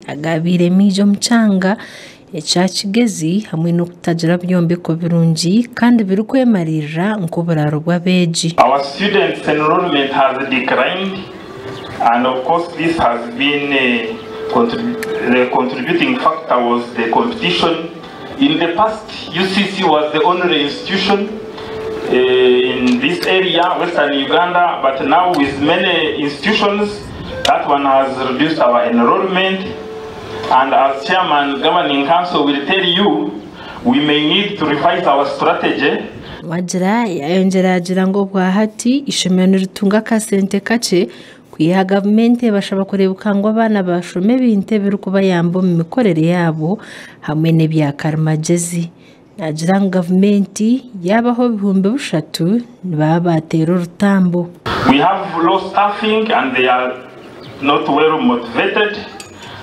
Agabaire maingi omu kyanga ekya Kigezi hamwe n'okutagira byombeko birungi kandi birikwemariirira nk'oburaaro bw'abeegi. Our students enrollment has declined and of course this has been the contributing factor was the competition. In the past, UCC was the only institution in this area, Western Uganda, but now with many institutions, that one has reduced our enrollment. And as chairman, governing council will tell you, we may need to revise our strategy. Wagira yayongyera yagira ngu obwahati ishomero niritunga akasente kakye kwiha gavumenti ebashaba kureebeka ngu abaana bashoma ebintu ebirikubayamba omu mikorere yaabo hamwe n'ebya karimagyezi. Naagira ngu gavumenti yaabaho 3000 nibaba bateera orutambo. We have low staffing and they are not well motivated.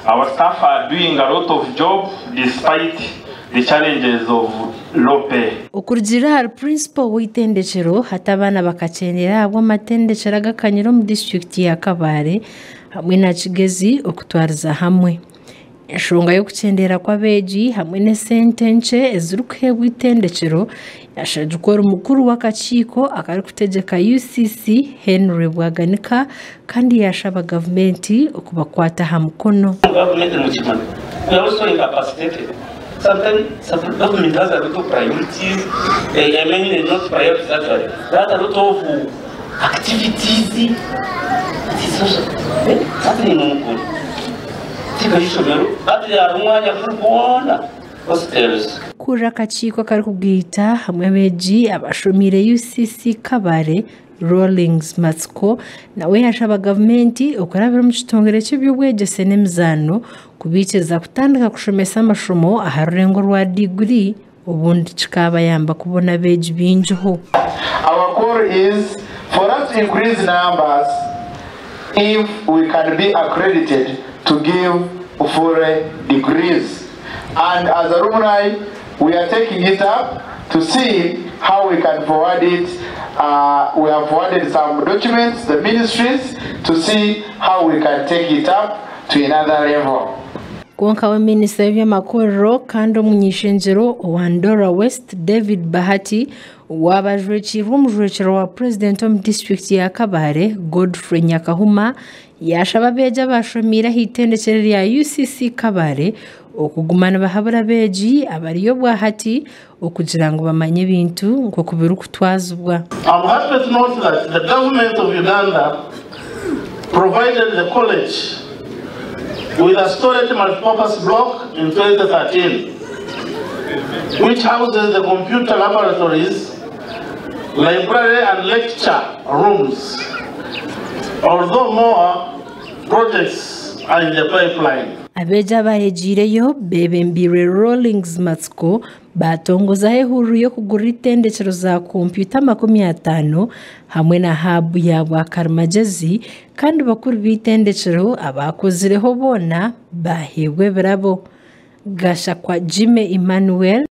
Our staff are doing a lot of job despite the challenges of low pay. Okurugiirira ahari Principal w'eitendekyero, hati abaana bakakyendera ahabw'amatendekyero agakanyire omu disiturikiti ya Kabale hamwe na Kigezi okutwariza hamwe. Enshonga y'okukyendera kw'abeegi hamwe n'esente nkye ezirikuheebwa eitendekyero yashagikwa ori mukuru w'akakiiko akarikutegyeka UCC Henry Bwaganika kandi yashaba gavumenti okubakwata aha mukono. Government mukimana. We are also incapacitated. Sometimes some government has a lot of priorities, I mean not priorities actually. It has a lot of activities. It is social. Hati ni mukuru. Tika ishomero, hati hari umwanya kuri kubona hostels. Kurira akakiiko akarikugaita hamwe abeegi abashomiire UCC Kabale Rawlings Matsiko nawe yashaba gavumenti okurabira omu kitongore ky'eby'obwegyese n'emizaano kubaikiriza kutandika kushomesa amashomo aha rurengo rwa diguri obundi kikabayamba kubona abeegi baingiho. Our goal is for us to increase numbers if we can be accredited to give full degrees. And as alumni, we are taking it up to see how we can forward it. We have forwarded some documents, the ministries, to see how we can take it up to another level. Kwonka we minisita w'eby'amakorero kandi omuny'ishengyero owa Ndorwa West David Bahati waabajwekiirwe omujwekyerwa wa purezidenti omu disiturikiti ya Kabale Godfrey Nyakahuma yashaba abeegi abashomiire aha itendekyero rya UCC Kabale okuguma nibahabura abeegi abari obwahati okugira ngu bamanye ebintu nk'oku birikutwazibwa. I'm happy to note that the government of Uganda provided the college with a storage multipurpose block in 2013, which houses the computer laboratories, library and lecture rooms, although more projects are in the pipeline. Abeegi abayegiireyo beebembeirwe Rawlings Matsiko batongozaho ehururu y'okugura itendekyero za kompyuta 50 hamwe na haabu ya bwakarimagyezi kandi bakuru b'itendekyero abakozireho boona baheebwa ebirabo. Gashakwa Jimmy Emmanuel.